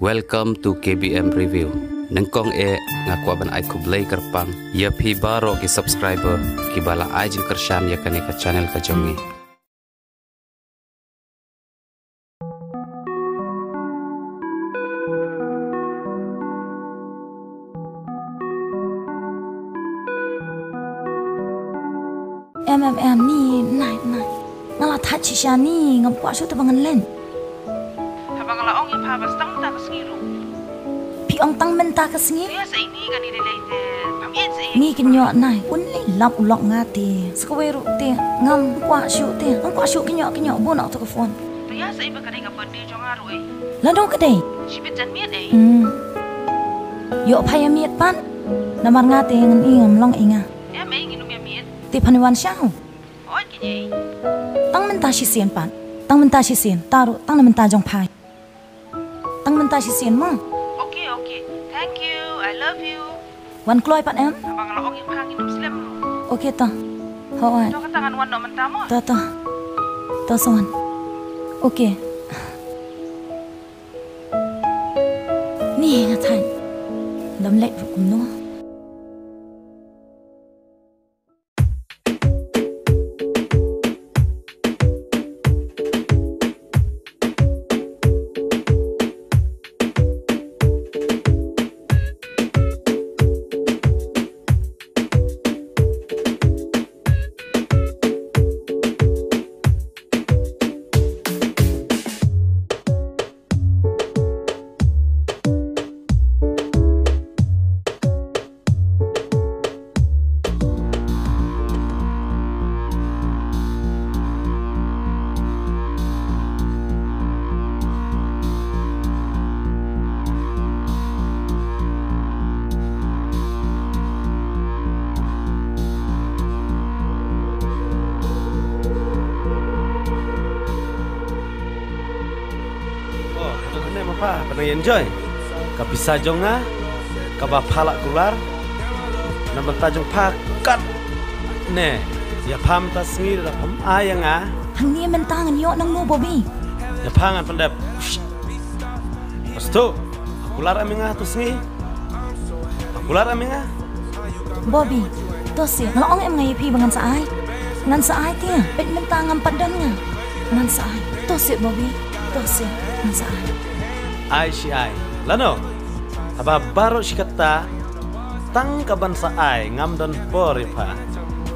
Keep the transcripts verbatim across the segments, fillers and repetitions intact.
Welcome to K B M Review. Nyngkong eh nga kwah ban ai khublei kyrpang ïa phi baroh ki subscriber kiba la ai jingkyrshan ïa kane ka channel ka jong ngi. Em em em, ni nai nai. Nga la thait shisha ni, ngam kwah shuh te ba ngan leit. Haba nga la ong ïa pha ba tang mynta ka sngi ruh. Phi ong tang mynta ka sngi? Ïa sa ïa ni kane lei lei te. Pham ïeit sa ïa. Ni kynnoh nai, un lei lap u lok nga te. Sa kawei ruh te, ngam kwah shuh te. Ngam kwah shuh kynnoh kynnoh bun ong to ka phone. To ïa sa ïa ba ka dei ka birthday jong nga ruh ei. Lano ka dei? Shibit janmiet ei. Hmm. Ïoh pha ïa miet pat. Namar nga te ngan i ngam long i nga. Em ei, ngin ym ïa miet. Te phan wan sha u. Oi, kine. Tang mynta shisien pat. Tang mynta shisien. Te ruh tang na mynta jong pha. Tang mynta shisien mo. Okay, okay. Thank you. I love you. Wan kloi pat em? Haba nga la ong ïa pha ngin ym slem ruh. Okay to. Hooid. To kata ngan wan noh mynta mo. To to. To sa wan. Okay. Ni nga thait. Dam leit ruh kumno. Oh, hangne ma pha, pha nang enjoy. Ka pisa jong nga, kaba pha la kular. Na bynta jong pha katne. Ïa pha mynta sngi lada pham ai ïa nga. Hangne mynta ngan ïoh nangno Bobby. Ïa pha ngan pyndep. Pasto, kular em ïa nga to sngi. Kular em ïa nga. Bobby, to seh, nga la ong em nga ïa phi ba ngan sa ai. Ngan sa ai te, peit mynta ngam pat don nga. Ngan sa ai. To seh Bobby, to seh, ngan sa ai. Ai shi ai. Lano? Haba baroh shi katta, tang kaban sa ai, ngam don por ïa pha.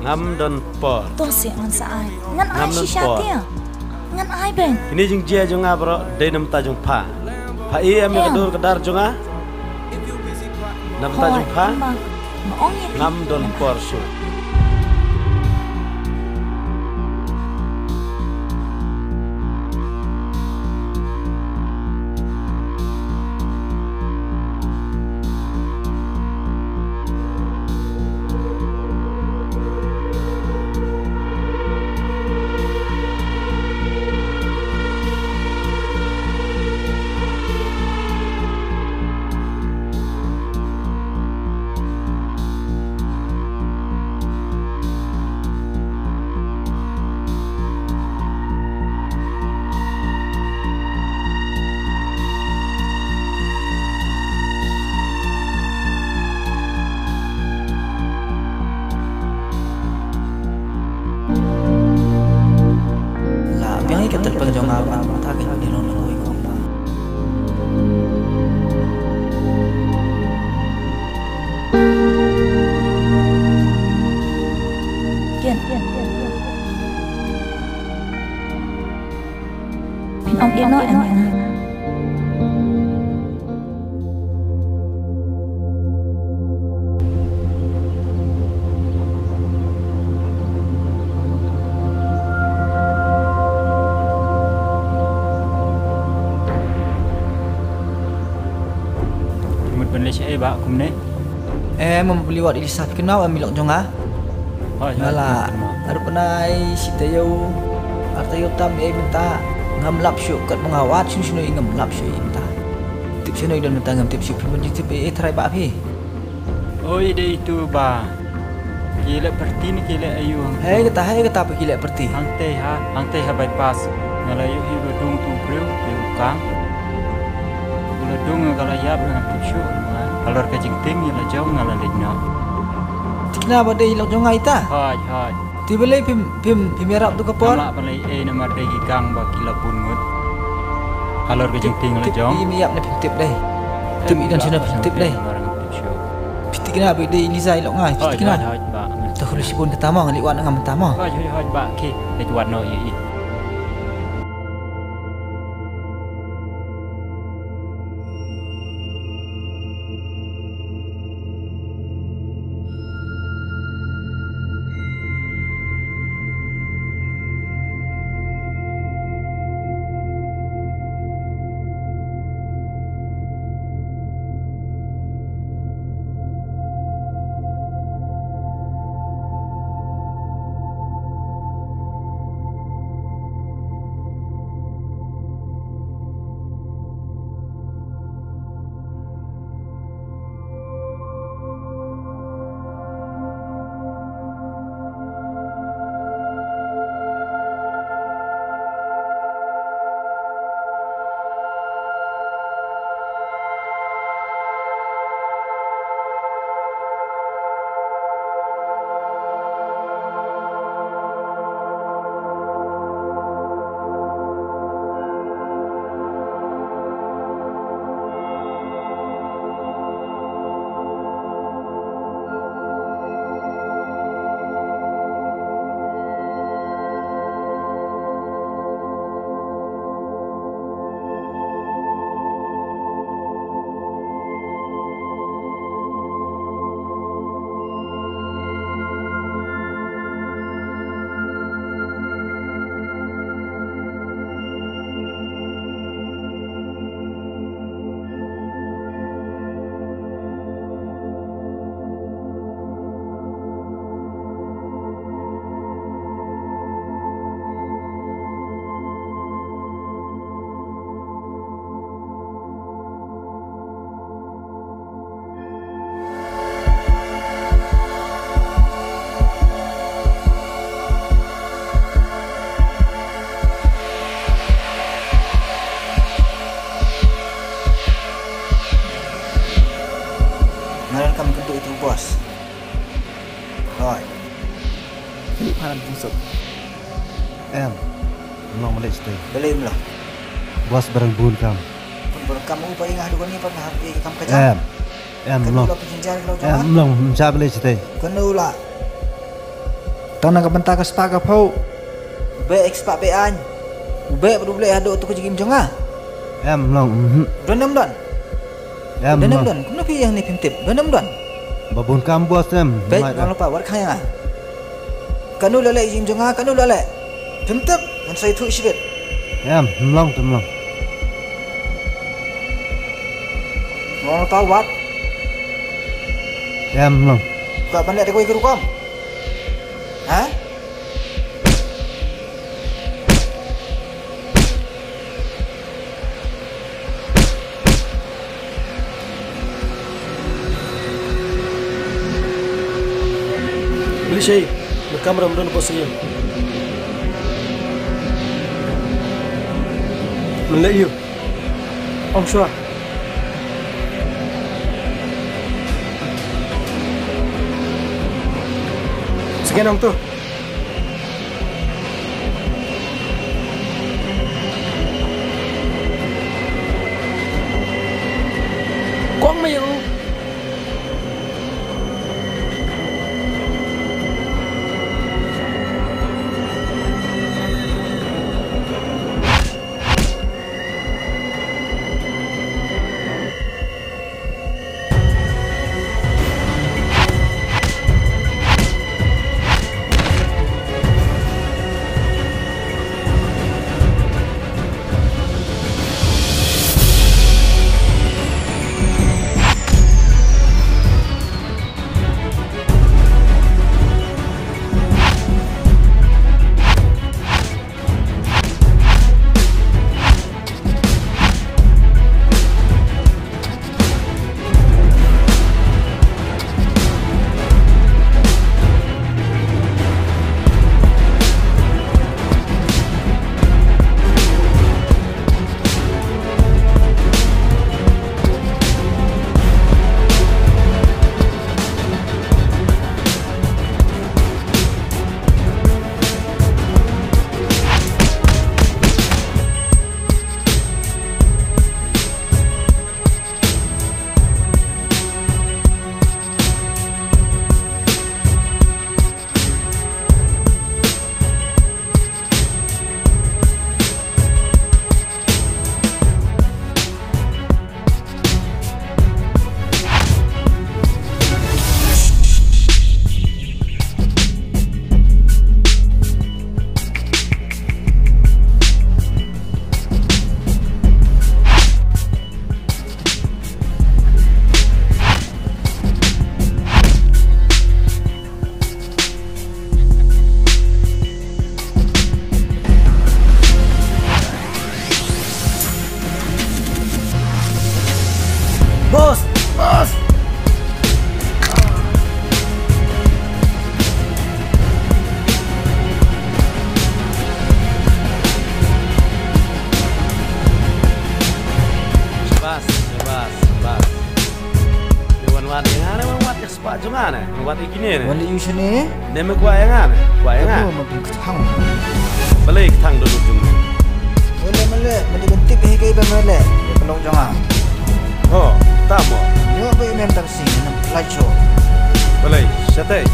Ngam don por. To seh ngan sa ai. Ngan ai shisha te. Ngan ai beit. Kine jingjia jong nga baroh dei na bynta jong pha. Pha ïohi em ïa ka dur ka dar jong nga? Na bynta jong pha. Ngam don por shuh. La biang ïa ka telpon jong nga ban ta ka dei long na kawei ka bynta. Ken, ken, ken, ken. Phin ong ïa no em ïa nga. Mut ban leh shaei ba kumne? Em, mut ban leh wat i lisa phi kynmaw em i lok jong nga. Nga la arpnai shi taïew, ar taïew tam ei mynta. Ngam lap shuh kat ba nga wad shuh shuh i ngam lap shuh ei mynta. Tip shuh i don mynta ngam tip shuh phi ban tip ei trai ba phi. Oi dei tu ba. Ki leh party ne ki leh aiu? Hei kata, hei kata ba ki leh party. Hangtei ha, hangtei ha bypass. Nga la ïohi ba dung tu briew, briew kang. U La dung nga ka la ïap, nga tip shuh. Halor ka jingtieng ïa la jong nga la leit noh. Thikna ba dei la jong nga ita. Hooid, hooid. Te balei phim, phim, phim ïarap tu ka por? Nga la balei, eh, namar dei ki gang ba ki la bun ngut. Halor ka jingtieng la jong. Tip ïa me ïap ne phim tip dei. Tip ïa don shano phim tip dei. Phi thikna ba dei Eliza ïa la jong nga, phi thikna. Hooid, hooid, bah. To khuli shibun kata mo, nga leit wad nga mynta mo. Hooid, hooid, hooid, bah, ki leit wad noh ïa i. Nga donkam kynduh ïa u boss. Hooid. Kynduh pha lan pynsuk. Em. Mlong, balei shatei? Balei mlong? Boss ba dang bun kam. Bun, bun kam u ba ïa nga haduh kane pat nga hap ïa kam ka jam. Em. Em, mlong. Em, mlong, ym shah balei shatei. Kano la? Tang na ka bynta ka spah ka phew. Beh, ek spah beh aiñ. U beh bad u bleh haduh tu ka jingim jong nga. Em, mlong, mhm. Don em don? Em, don em don? Kumno phi ïa hangne phim tip? Don em don? Ba bun kam boss em. Beh, mlong, pa wat khang ïa nga. Kano la leh jingim jong nga, kano la leh? Phim tip, ngan sa ïathuh shibit. Em, mlong, te mlong. Mlong, pa wat. Em, mlong. Ka ban leh da kawei ka rukom. Ha? Bishai, me kamra mrun ko singim. Mele yu. Ong shwa. Singen ong tu. Kong me yu. Boss! Boss! Shabas, shabas, shabas. Wan wat ïa nga ne, wan wat ïa spah jong nga ne, wan wat ïa kine ne. Wan leh ïa u shane. Ne me kwah ïa nga ne, kwah ïa nga. Ka bu ma phi kthang. Balei kthang da lut jong me? Balei, balei, balei ban tip hi kaei ba me leh. Ïa ka long jong nga. Oh, tamo. Ïoh ba ïa me tam sing, nam lai cho. Balei, shatei.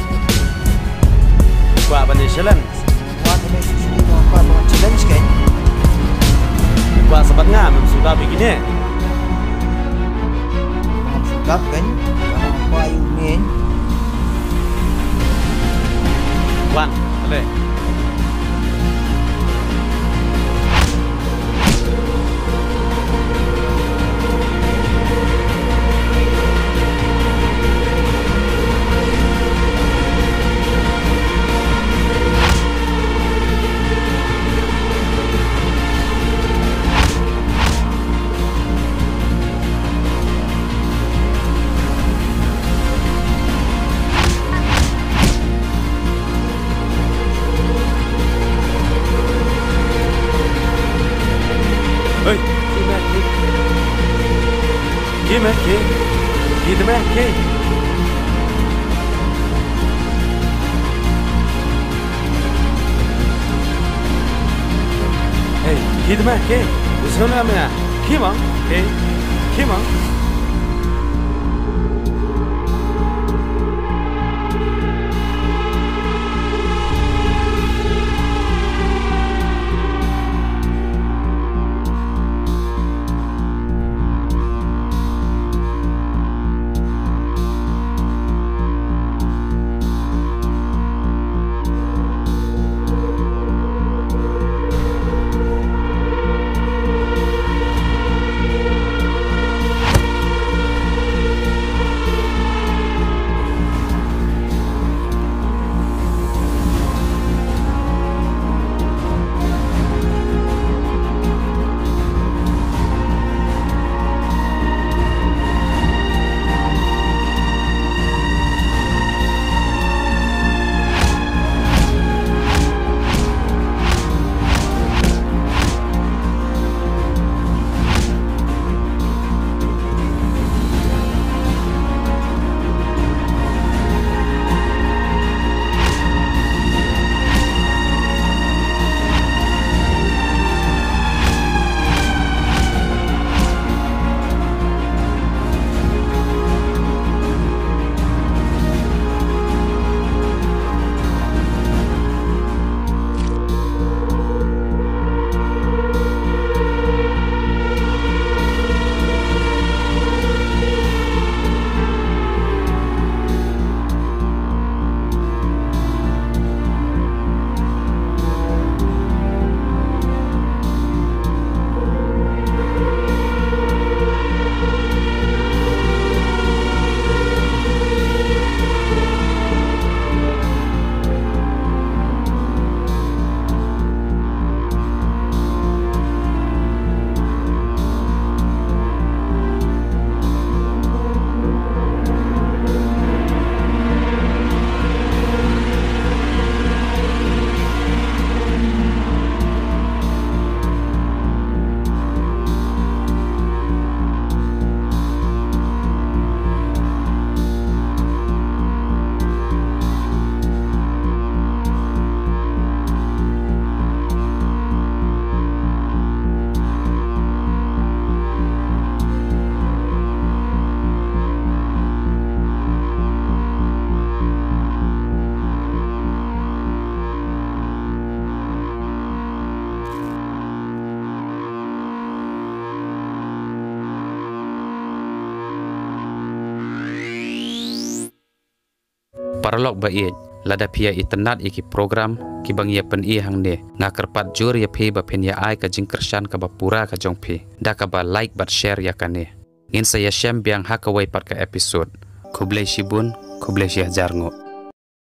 Kwah ban ïa challenge. Wan ïa me shu shu ïa kwah ban challenge kein. Kwah sa bad nga, mem shu dap ïa kine. Mem shu dap kein. Kwah ïa u meiñ. Wan, ale. Hey, ki me, ki. Ki me, ki. Ki de me, ki. Hey, ki de me, ki. Usno na me. Ki ma, ki. Ki ma. Paralok ba ïeit, lada phi ïa itynnad ïa ki program kiba ngi ïa pyni hangne, nga kyrpad jur ïa phi ba phin ïa ai ka jingkyrshan kaba pura ka jong phi da kaba like bad share ïa kane. Ngin sa ïashem biang ha kawei pat ka episode. Khublei shibun, khublei shihajar nguh.